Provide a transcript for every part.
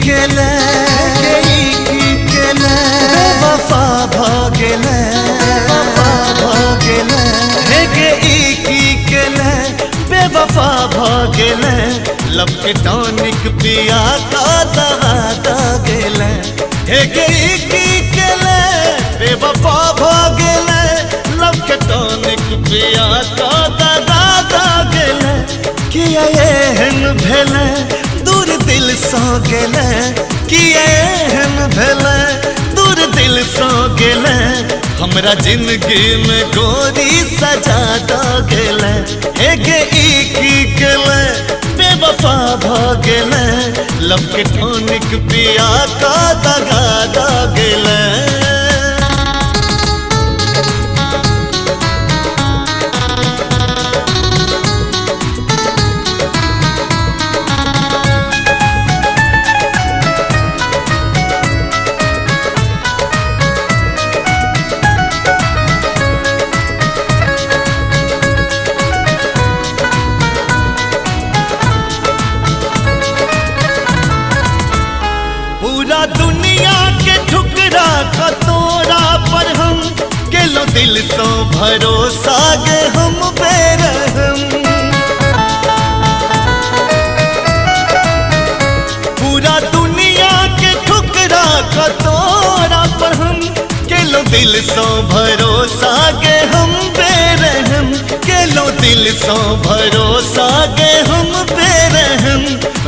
केले, हे गे ई की केले, बेवफा भ गेले, बेवफा भ गेले, हे गे ई की केले, बेवफा भ गेले, लब के टॉनिक पिया का दगा द गेले, हे गे ई की केले, बेवफा भ गेले, लब के टॉनिक पिया का दगा द गेले, किया एहन भेले दूर दिल सो गेले, किया एहन भेले दूर दिल सो गेले, हमरा जिंदगी में गोरी सजा द गेले, हे गे ई की केले, बेवफा भ गेले, लब के टॉनिक पिया का दगा द गेले। पूरा दुनिया के ठुकरा का तोरा पर हम केलो दिल सो भरोसा गे हम बेरहम, पूरा दुनिया के ठुकरा का तोरा पर हम केलो दिल सो भरोसा गे हम बेरहम, केलो दिल सो भरोसा गे हम बेरहम,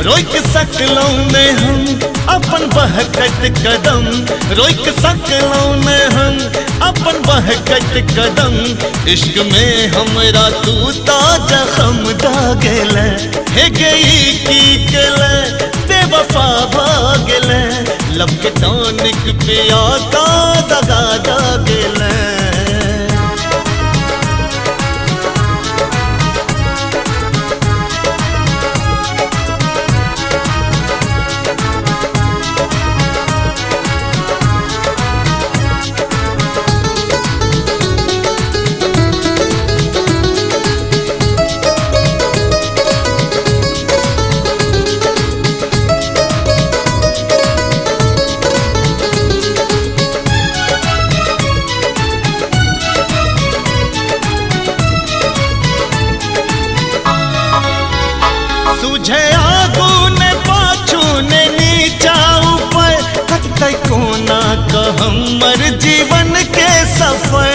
रोक सकलौं ने हम अपन बहकत कदम, रोक सकलौं ने हम अपन बहकत कदम, इश्क में हमरा तू ता जख्म द गेले, हे गे ई की केले, बेवफा भ गेले, लब के टॉनिक पिया का दगा द गेले। सुझे आगू ने पाछू ने नीचा ऊपर, कटतै कोना क हमर जीवन के सफर,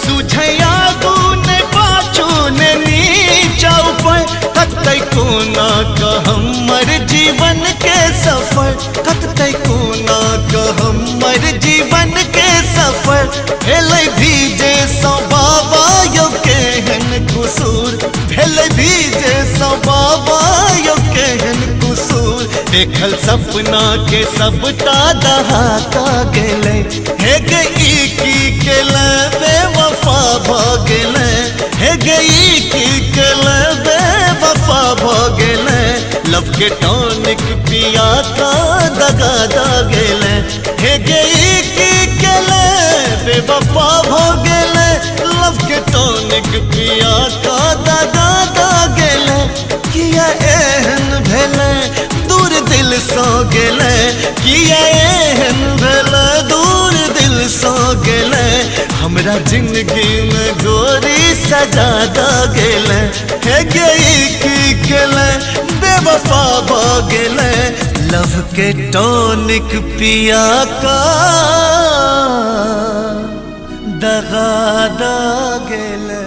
सुझे आगू ने पाछू ने नीचा ऊपर, कटतै कोना क हमर जीवन के सफर, कटतै कोना क हमर जीवन के सफर, भेलै भीजे सो बाबा यो केहन कसूर, भेलै भीजे सो बाबा यो केहन कसूर, देखल सपना के सबटा दहाता गेले, हे गे ई की केले, बेवफा भ गेले, हे गे ई की केले, बेवफा भ गेले, लब के टॉनिक पिया का दगा द गेले, हे गे ई की केले, बेवफा भ गेले, लब के टॉनिक पिया का दगा द गेले, किया एहन भेले दूर दिल सो गेले, किया एहन भेले दूर दिल सो गेले, हमरा जिंदगी में गोरी सजा द गेले, हे गे ई की केले, बेवफा भ गेले, लव के टॉनिक पिया का दगा द गेले।